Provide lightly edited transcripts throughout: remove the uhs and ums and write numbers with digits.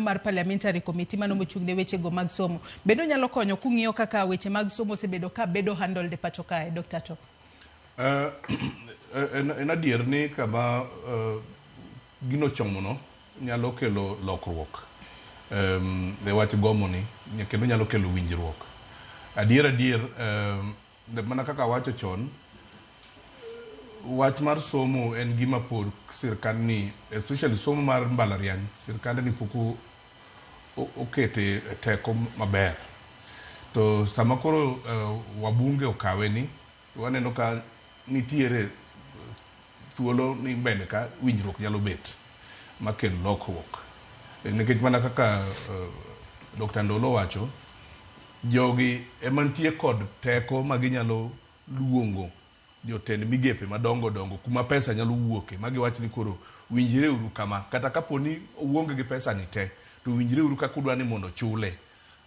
Mar Parliamentary Committee mano mochung' ne wechego mag somo. Bende onyalo konyo kung'iyo kaka weche mag somo osebedo ka bedo handled e pacho kae, Dr. To? En adier ni kama gino chomono nyalo kelo lokruok e wach gomoni kendo nyalo kelo winjruok. Adier adier mana kaka awacho chon, wach mar somo en gima pod sirkandni, especially somo mar mbalariany, sirkandni pok okete teko maber. To sama koro wabunge okawe ni, waneno ka nitiere thuolo ni mbele ka winjruok nyalo bet makel lokruok. Nikech mana kaka Dr. Ndolo owacho, jogi ema nitie kod teko ma ginyalo luongo jotend migepe madongo dongo kuma pesa nyalo wuoke ma giwach ni koro winjre uru kama kata kapo ni uonge gi pesa ni te to winjre uru kaka udwa ni mondo chule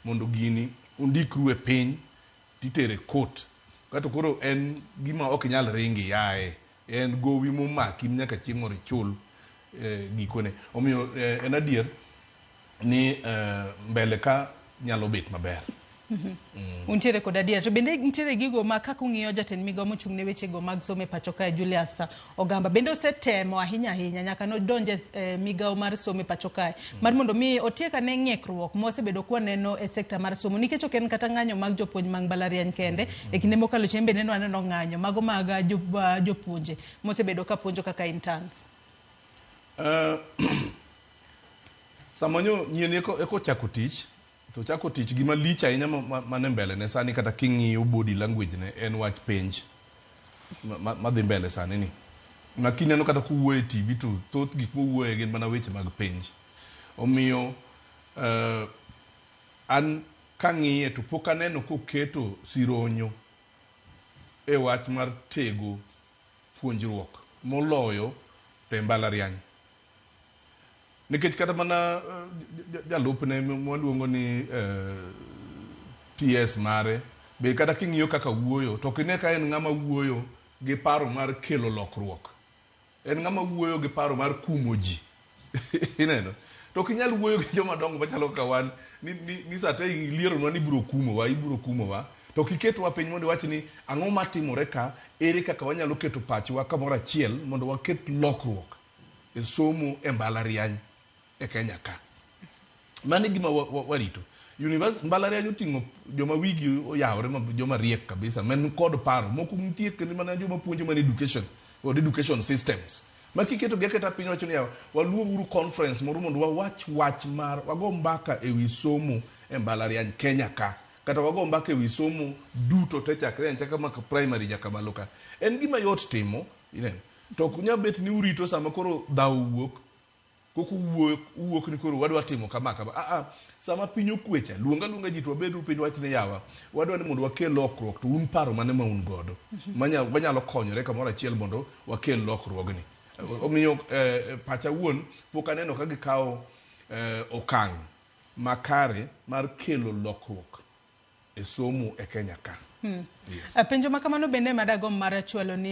mondo gini undikru e piny titere court kato koro en gima ok inyal ringi yae en gowi momaki nyaka chieng' moro ichul gikone omiyo en adier ni mbele ka nyalo bet maber. Untiere kod adier. To bende nitiere gigo ma kaka ung'iyo jatend migao mochung' ne wechego mag somo e pacho kae Julius Ogamba bende osetemo ahinya ahinya nyaka nodonje e migao mar somo e pacho kae mar mondo mi otiek ane ng'ikruok mosebedo kwaneno e sekta mar somo nikech ok en kata ng'anyo mag jopuonj mag mbalariany kende e kinde mokalo chien bende nwaneno ng'anyo mago mag jopuonje mosebedo ka puonjo kaka interns. Sama nyo nyien eko chako tich to chako tich gima lich ahinya mane mbele ne sani kata king'iyo body language ne en wach penj madhi mbele sani ni ma kineno kata kowuoyo e TV to thoth gik mowuoye gin mana weche mag penj. Omiyo an kang'iye to pok aneno koketo sironyo e wach mar tego puonjruok moloyo to e mbalariany. Nikech kata mana jalupne mwaluongo ni PS mare be kata king'iyo kaka wuoyo to ok ine ka en ng'ama wuoyo gi paro mar kelo lokruok. En ng'ama wuoyo gi paro mar kumo ji. Ineno? To ok inyal wuoyo gi joma dongo machalo kaka wan ni sate ilieronwa ni ibiro kumowa, ibiro kumowa. To ok iketwa piny mondo iwach ni ang'o matimore ka, ere kaka wanyalo keto pachwa kamoro achiel mondo waket lokruok e somo e mbalariany e Kenya ka. Mano e gima warito. Mbalariany oting'o joma wigi oyawore ma joma riek kabisa man kod paro. Moko nitie kendo mana joma puonjo mana education kod education systems. Ma kiketo gi aketa piny wacho ni yawa, waluong uru conference moro mondo wawach wach mar wago mbaka e wi somo e mbalariany Kenya ka. Kata wago mbaka e wi somo duto te chakre achaka maka primary nyaka malo ka. En gima yot timo, ineno. To ok nyal bet ni urito sama koro dhawo owuok, koko uwuok ni koro wadwa timo kama kama. Sama piny okwe cha, luong aluonga ji to wabed piny wach ni yawa, wadwa ni mondo wakel lokruok to un paro mane ma un godo manyalo konyore kamoro achiel mondo wakel lokruogni. Omiyo pacha wuon pok aneno ka gikawo okang' makare mar kelo lokruok e somo e Kenya ka. Yes. Penjo ma kamano bende madagomb mar chwalo ni